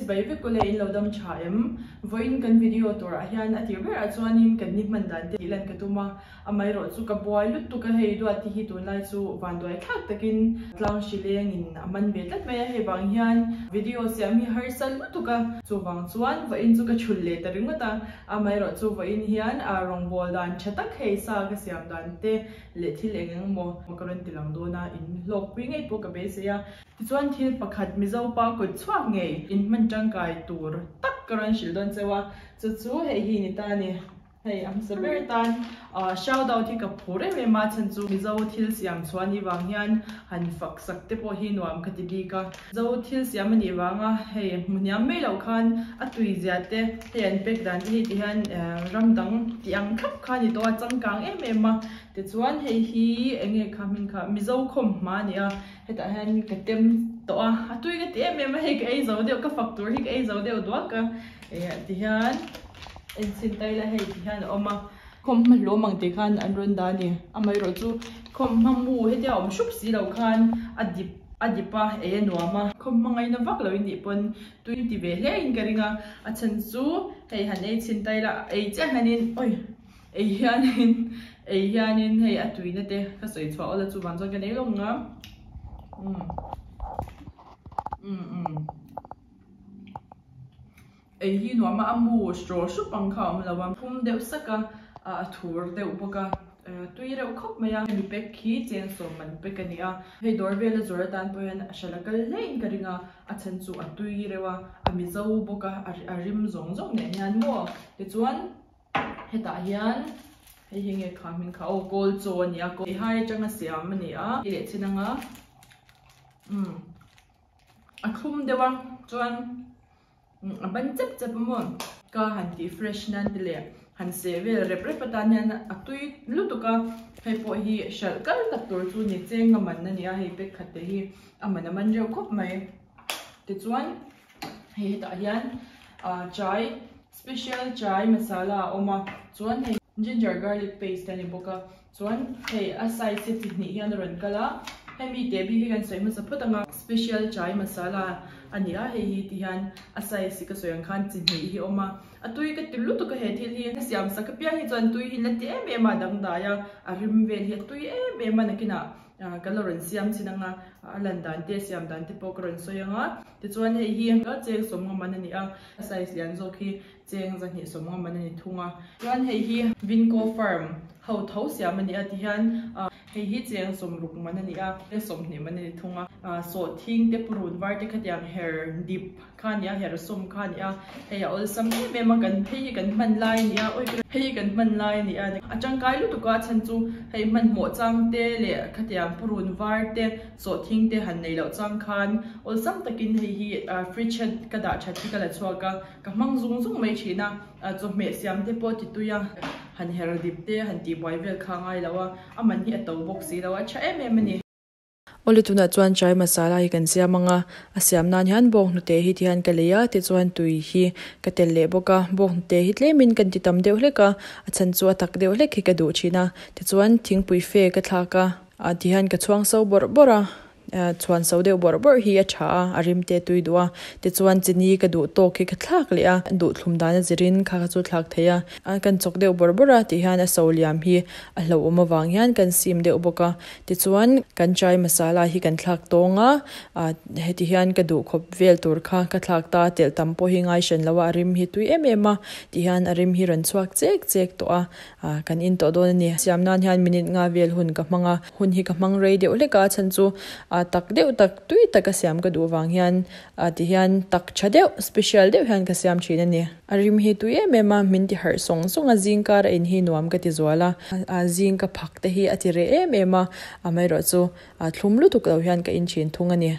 Chibai vek ule in lo dam tha em? Vawiin kan video turah hian a tir berah chuanin kan ni hman dan te tih lan ka tum a, amaherawh chu ka buai lutuk a hei Duati hi tunlai chu vanduai thlak takin tlang hri lengin a man ve tlat mai a, hei vang hian video siam hi harsa lutuk a, chuvang chuan vawiin chu ka chhul leh ta ringawt a, amaherawh chu vawiin hian rawngbawl dan tha tak hei sa ka siam dan te leh thil eng eng emaw ka rawn ti lang dawn a, in hlawkpui ngei pawh ka beisei a. Tichuan thil pakhat Mizo pa kut chhuak ngei in hman tangkai tur tak ka rawn hrilh dawn cheu a, chu chu hei hi ni ta a ni. Hei a hmasa ber atan shout out hi ka phur em em a, chhan chu Mizo thil siam chhuah anih vang hian han fak sak te pawh hi nuam ka ti bik a. Mizo thil siam anih vanga hei hmu hniam mai loh khan a tui zia te hei an pack dan te hi ti hian ram dang tih ang thlap kha a ni tawh a, changkang em em a. Tichuan hei hi eng nge kha hming kha Mizo khawmhma a ni a. Hetah hian ka tem tawh a, a tui ka ti em em a, hei ka ei zo deuh, ka fak tur hi ka ei zo deuh duak a, eh ti hian en chhin ta ila hei ti hian a awm a, khawmhma hlawm ang tih khan an rawn dah a ni, amaherawh chu khawmhma mu hetia awm hrup si lo khan a dip a dip a, ei a nuam a, khawmhma ngaina vak lo in nih pawn tui ti ve hle in ka ring a, a chhan chu hei han ei chhin ta ila ei chiah hianin awi. Ei hianin ei hianin hei a tuina te ka sawi chhuah awla chuvang chuan ka nei lawng nga umm umm umm ei hi nuam a a mu hraw hrup ang kha a awm lo a phum deuh sak a a thur deuh bawk a tui reuh khawp mai a hemi pack hi cheng sawm man pack a ni a hei dawr vela zawrh atan pawh hian a hralh a kal hle in ka ring a a chhan chu a tui reuh a a mizo bawk a a rim zawng zawng nen hian maw tichuan. Hetah hian hei hi nge kha hming kha aw kawl chaw a ni a kawl hai atanga siam a ni a hei leh chin anga umm a thlum deuh a chuan a ban chep chep a maw ka han tih fresh nan te leh han seh vel rep rep atan hian a tui lutuk a hei pawh hi hralh kal tak tur chu ni cheng a man a ni a hei pack khat te hi a man a man reuh khawp mai tichuan hei hetah hian ah chai. Special chai masala a awm a, chuan hei ginger garlic paste a ni bawk a, chuan hei a size hi chi hnih hian a rawn kal a, hemi teh bik hi kan sawi hmasa phawt ang a, special chai masala a ni a, hei hi ti hian a size hi ka sawi ang khan chi hnih hi a awm a, a tui ka ti lutuk a he thil hi a siam sak apiang hi chuan tui hi la ti em em a dangdai a, a rim vel hi a tui em em a nakinah ka la rawn siam chin ang a, a lan dan te siam dan te pawh ka rawn sawi ang a, tichuan hei hi cheng sawmnga man a ni a. A size lian zawk hi cheng zahnih sawmnga man a ni thung a. Chuan hei hi Vinco Farm ho tho siam a ni a tihian hei hi cheng sawmruk man a ni a, 20 man a ni thung a. Sawhthing te purun var te khatiang her dip kha a ni a, her sawm kha a ni a. Hei a awlsam em em a, kan hei hi kan hman lai a ni a, awi hei hi kan hman lai a ni a. A tangkai lutuk a, a chhan chu hei hmanhmawh chang te leh khatiang purun var te Sawhthing te han nei loh chang khan awlsam takin hei hi fridge a ka dah that hi ka la chhuak a, ka hmang zung zung mai thin a, chawhmeh siam te pawh ti tui a, han her dip te han tih buai vel kha a ngai lo a, a man hi a to bawk si lo a, tha em em a ni. Awle tunah chuan chai masala hi kan siam ang a, a siam nan hian bawk hnute hi tihian ka lei a, tichuan tui hi ka tel leh bawk a, bawk hnute hi tlemin kan ti tam deuh hlek a, a chhan chu a tak deuh hlek hi ka duh thin a, tichuan thingpui fe ka thlak a. Ah tihian ka chhuang so bawrh bawrh a ah chhuan so deuh bawrh bawrh hi a tha a a rim te tui duh a tichuan chini ka duh tawk hi ka thlak leh a duh thlum dan a zirin kha kha chu thlak thei a ah kan chawk deuh bawrh bawrh a tihian a so liam hi a hlauhawm avang hian kan sim deuh bawk a tichuan kan chai masala hi kan thlak tawng a ah heti hian ka duh khawp vel tur kha ka thlak ta telh tam pawh hi ngai hran lo a a rim hi tui em em a tihian a rim hi rawn chhuak chek chek tawh a. Ah kan in tawh dawn a ni. Siam nan hian minute nga vel hun ka hmang a, hun hi ka hmang rei deuh hlek a, chhan chu ah tak deuh tak tui taka siam ka duh vang hian ah ti hian tak tha deuh special deuh hian ka siam thin a ni. A rim hi tui em em a, min ti harh sawng sawng a, zing kar a in hi nuam ka ti zual a, ah zing ka phak te hi a ti reh em em a, amaherawh chu ah thlum lutuk lo hian ka in thin thung a ni.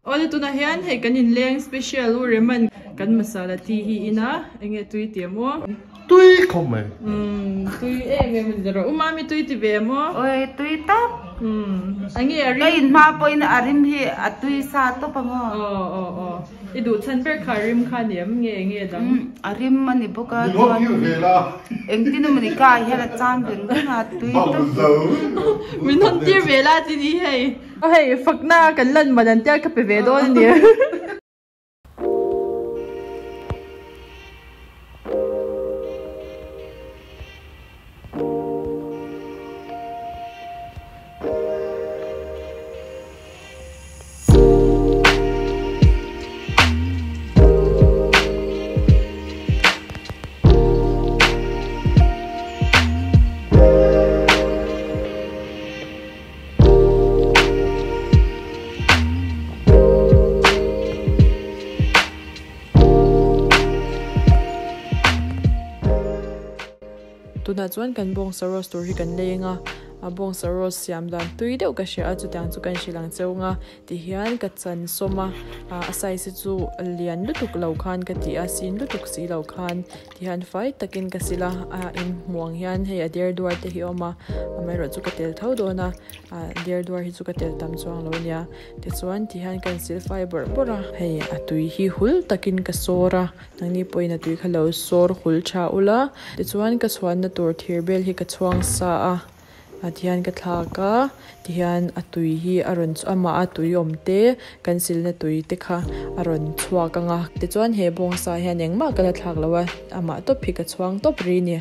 Awle tunah hian hei kan inleng special u Reman kan masala tea hi in a enge tui ti em aw? Tui khawp mai. Umm tui em em ani rawh. U Mami tui ti ve em aw? Oi tui tawp. Umm enge a rim? Ka in hma pawhin a rim hi a tui sa tawp ang aw. Aw aw aw i duh chhan ber kha a rim kha ni em nge enge dang? Umm a rim a ni bawk a chuan engtin emaw ni ka ah hian a cham veng veng a tui tawp. Min hawn tir ve la ti ni hei. Hei fakna kan lan man an tia ka pe ve dawn a ni. Tunah chuan kan bawngsa roast tur hi kan lei anga a bawngsa roast siam dan tui deuh ka hria a chutiang chu kan hrilh ang cheu anga tihian ka chan sawm a a size hi chu lian lutuk lo khan ka ti a sin lutuk si lo khan tihian fai takin ka sil a a inhmuh ang hian hei a der duar te hi a awm a amaherawhchu ka tel tho dawn a der duar hi chu ka tel tam chuang lo ania. Tichuan tihian ka insil fai bawrh bawrh a, hei a tui hi hul takin ka sawr a, nangni pawhin a tui kha lo sawr hul tha ula. Tichuan ka chhuanna tur thir bel hi ka chhuang sa a, ah tihian ka thlak a, tihian a tui hi a rawn amah a tui awm te kan silna tui te kha a rawn chhuak ang a. Tichuan he bawngsa hian engmah ka la thlak lo a, amah tawp hi ka chhuang tawp ri a ni.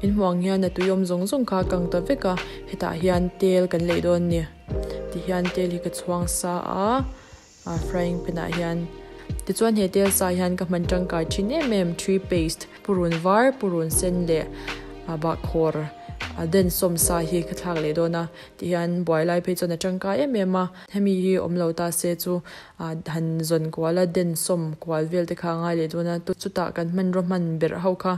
In hmuh ang hian a tui awm zawng zawng kha a kang ta vek a hetah hian tel kan lei dawn a ni tihian tel hi ka chhuang sa a ah frying pan ah hian tichuan he tel sa hian ka hman tangkai thin em em three paste purun var purun sen leh ah bahkhawr a den sawm sa hi ka thlak leh dawn a tihian buai lai phei chuan a tangkai em em a hemi hi awm lo ta se chu ah han zawn kual a den sawm kual vel te kha a ngai leh dawn a chutah kan hmanraw hman berh ho kha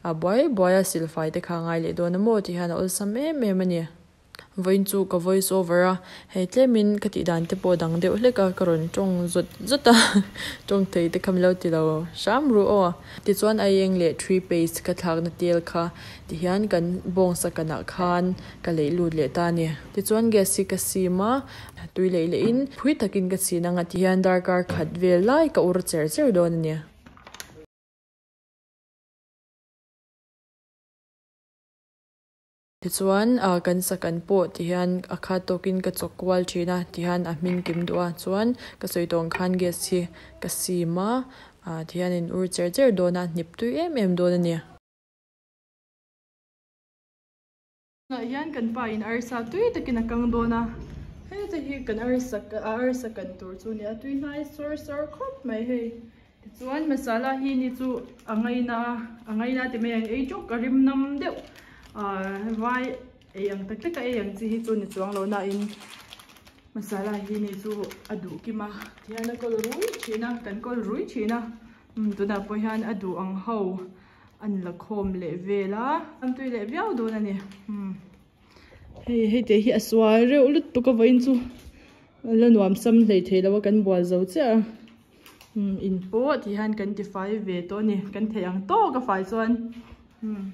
a buai buai a silfai te kha a ngai leh dawn a maw tih hian a awlsam em em a ni vawiin chu ka voice over a hei tlemin ka tih dan te pawh dang deuh hlek a ka rawn tawng zawt zawt a tawng thei te kha min lo ti lo hram ru aw tichuan a eng leh three paste ka thlakna tel kha tihian kan bawngsa kanah khan ka leih lut leh ta a ni tichuan gas hi ka sim a. Tui leh leh in phui takin ka chhin ang a ti hian darkar khat vel lai ka ur cher cher dawn a ni. Tichuan ah kan sak an pawh ti hian a khat tawkin ka chawk kual thin a ti hian a hming kim duh a chuan ka sawi tawng khan gas hi ka sim a ah ti hian in ur cher cher dawn a hnip tui em em dawn a ni. Tunah hian kan pa in arsa tui takin a kang dawn a, heta hi kan arsa a arsa kan tur chu a ni a, tui hnai sawr sawr khawp mai hei. Tichuan masala hi ni chu a ngaina a, a ngaina ti mai ang ei tawk a rim nam deuh ahh vai ei ang tak tak a ei ang chi hi chu ni chuang lo na in masala hi ni chu a duh kim a, tihian a kawl rui thin a, kan kawl rui thin a, umm tunah pawh hian a duh ang ho. An la khawm leh vel a. An tui leh viau dawn a ni. Umm hei hei te hi a sual reuh lutuk a vawiin chu la nuam sam hlei thei lo a kan bual zo chiah a. Umm in pawh ti hian kan ti fai ve tawh a ni. Kan theih ang tawk a fai chuan umm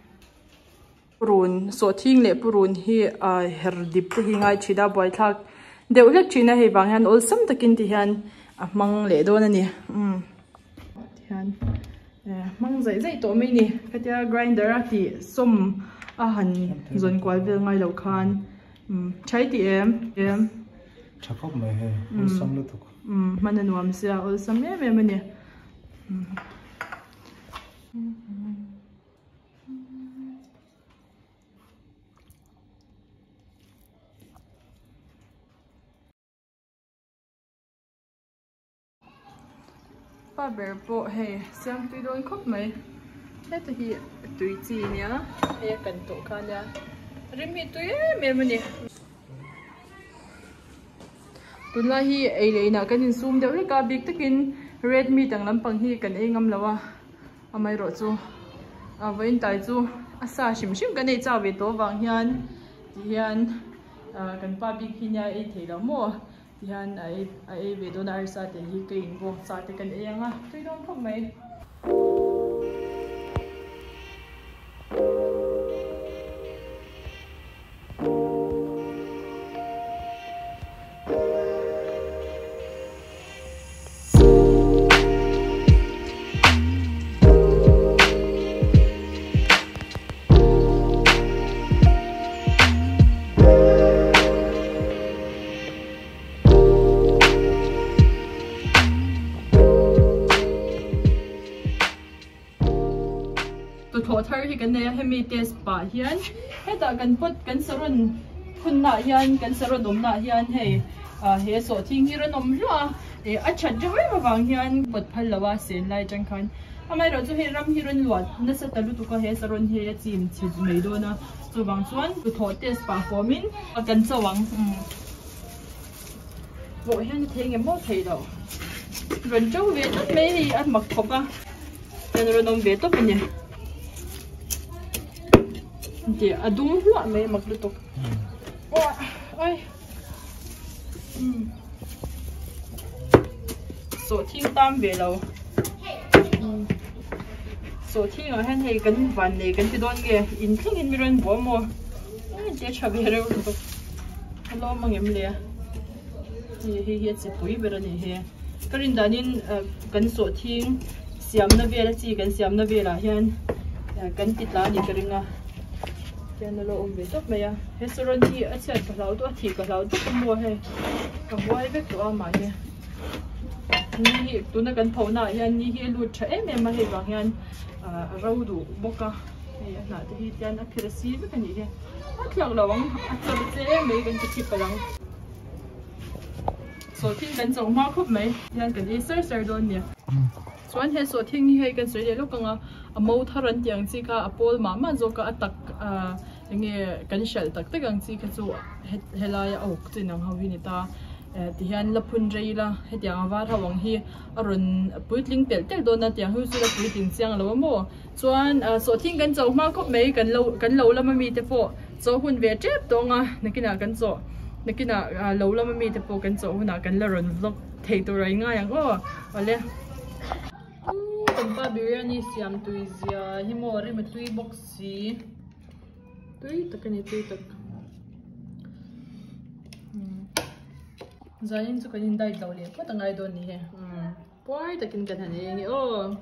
purun sawhthing leh purun hi ah her dip te hi ngai thin a buaithlak deuh hlek thin a hei vang hian awlsam takin ti hian a hmang leh dawn a ni. Umm ti hian. Hmang zaih zaih tawh mai ni khatia grinder a tih sawm a han zawn kual vel ngai lo khan thai tih em em tha khawp mai hei awlsam lutuk hman a nuam sia awlsam em em a ni. Pa ber pawh hei siam tui dawn khawp mai heta hi tui chi nia hei a kan tawh kha nia rim hi tui em em a ni tunlai hi ei leh inah kan insum deuh hlek a bik takin red meat ang lampang hi kan ei ngam lo a amaherawhchu a vawiin tai chu a sa hrim hrim kan ei chak ve tawh avang hian tihian kan pa bik hi nia ei thei lo maw. Tihian a ei a ei ve dawn a arsa te hi ka in bawk cha te kan ei ang a tui dawn khawp mai. Tuthawh thar hi kan nei a hemi test pah hian hetah kan pot kan saron phunna ah hian kan saron awmna ah hian hei ah he sawhthing hi rawn awm hluah a eh a that reuh em avang hian pot phal lo a sen lai atang khan amaherawhchu hei ram hi rawn luah nasa ta lutuk a he saron hi a chim chhe mai dawn a. Chuvang chuan tuthawh test pah fawmin kan cho ang. Pawh hian i thei nge maw thei lo. Rawn to ve tawp mai hei a mak khawp a. Hian rawn awm ve tawp a ni. Tih a dum hluah mai mak lutuk. Ai. Sawhthing tam ve lo. Sawhthing ah hian hei kan van nei kan ti dawn nge in thleng in mi rawn bawh maw. Ai che tha ve reuh lutuk. A lawm ang em le? Hei hei hi a chipui ber a ni hi. Ka rin danin kan sawhthing siamna vel a chi kan siamna velah hian kan ti tla a ni ka ring a. Tihian a lo awm ve tawp mai a. He saron hi a chhiat ka hlau tawh a, thih ka hlau tawp a maw hei. Ka buai vek tawh a mahni. Ni hi tuna kan pho naah hian ni hi a lut tha em em a hei vang hian a ro duh bawk a. Hei a hnah te hi tian a phir a si vek a nih hi. A thliak lo ang a chawp che em mai kan ti thi palh ang. Sawhthing kan chauh hma khawp mai hian kan ei sar sar dawn nia. Chuan he sawhthing hi hei kan sawi leh lawk ang a, a mo thar an tih ang chi kha a pawl mah mah zawk a, a tak ah eng nge kan hralh tak tak ang chi kha chu helaia a uk chin ang ho hi ni ta. Tihian la phun rei ila hetiang a var ho ang hi a rawn puitling telh telh dawn a tiang hi chu la puitling chiang lo a maw. Chuan sawhthing kan cho hma khawp mai kan lo kan lo lama mite pawh chaw hun ve tep tawng a nakinah kan chaw nakinah lo lama mite pawh kan chaw hunah kan la rawn vlog thei tur a ingai ang aw awle. Kan pa biryani siam tui zia hi maw rim a tui bawk si tui tak a ni tui tak. Zanin chu kan in diet lo leh phawt a ngai dawn ni he puai takin kan han ei ange aw.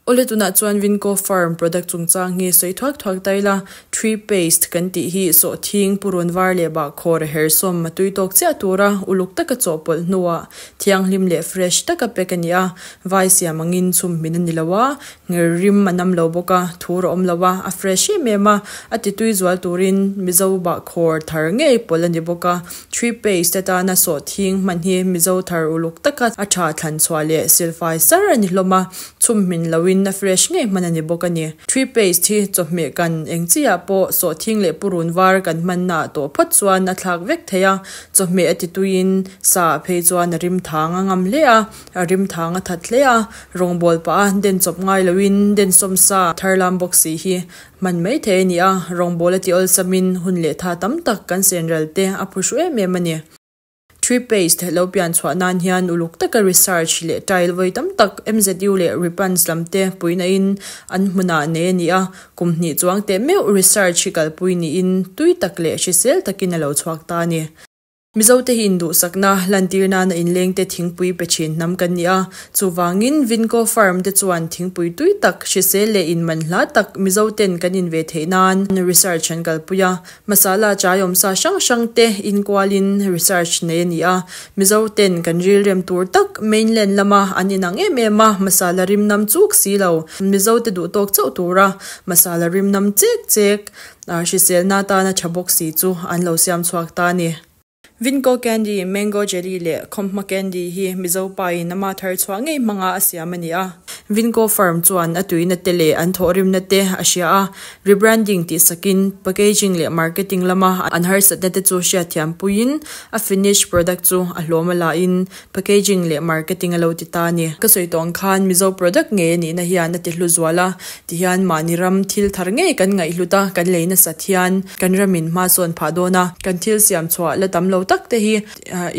Awle tunah chuan Vinco Farm product chungchang hi sawi thuak thuak ta ila, Tree paste kan tih hi sawhthing, purun var leh bahkhawr hersawm a tui tawk chiah tura uluk taka chawhpawlh hnuah thianghlim leh fresh taka pek a ni a, vai siam angin chhum hmin a ni lo a, ngher rim a nam lo bawk a, thur a awm lo a, a fresh em em a, a ti tui zual turin Mizo bahkhawr thar ngei pawlh a ni bawk a. Tree paste atana sawhthing hman hi Mizo thar uluk taka a tha thlan chhuah leh silfai sar a ni hlawm a, chhum hmin loin a fresh ngei hman a ni bawk a ni. Tree paste hi chawhmeh kan eng chiah pawh sawhthing leh purun var kan hmanna ah tawh phawt chuan a thlak vek thei a, chawhmeh a ti tuiin sa ah phei chuan a rim thang a ngam hle a, a rim thang a that hle a, rawngbâwl pah a den chawp ngai loin den sawm sa thar lam bawk si hi Hman mai thei a ni a, rawngbâwl a ti awlsamin hun leh tha tam tak kan senral te a phu hru em em a ni. Tree paste lo pian chhuah nan hian uluk taka research leh tile vawi tam tak MZU leh Ripans lam te puinain an hmunah nei a ni a, kum hnih chuang teh meuh research hi kalpui niin tui tak leh hrisel takin a lo chhuak ta a ni. Mizote hi induhsakna lantir nana inlengte thingpui pe thin hnam kan ni a, chuvangin Vinco Farm te chuan thingpui tui tak, hrisel leh inman hla tak Mizoten kan in ve theih nan research an kalpui a, masala chai awmsa hrang hrang te inkualin research nei a ni a, Mizoten kan rilrem tur tak mainland lama an inang em em a, masala rim nam chuk si lo, Mizote duhtawk chauh tura masala rim nam chek chek. Hriselna atana tha bawk si chu an lo siam chhuak ta a ni. Vinco Candy, Mango Jelly leh Khawmhma Candy hi Mizo pain ama thar chhuah ngei hmanga a siam a ni a. Vinco Farm chuan a tuina te leh an thawhrimna te a hria a, rebranding tih sakin packaging leh marketing lama an harsatna te chu hriatthiam puiin a finished product chu a hlawm a lahin Packaging leh marketing a lo ti ta a ni. Ka sawi tawh ang khan Mizo product ngei a nihna hian a ti hlu zual a, tihian mahni ram thil thar ngei kan ngaihhlut a, kan lei nasat hian kan ramin hma sawn phah dawn a, kan thil siam chhuah la tam lo tak te hi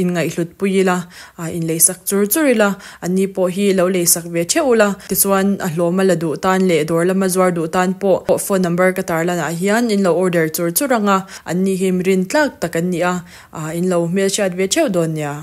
inngaihhlut pui ila, inleisak chur chur ila, anni pawh hi lo leisak ve theuh ula, tichuan a hlawm a la duh tan leh dawr lama zuar duh tan pawh phone number ka tarlanah hian in lo order chur chur ang a, anni hi mi rintlak tak an ni a, in lo hmelhriat ve theuh dawn nia.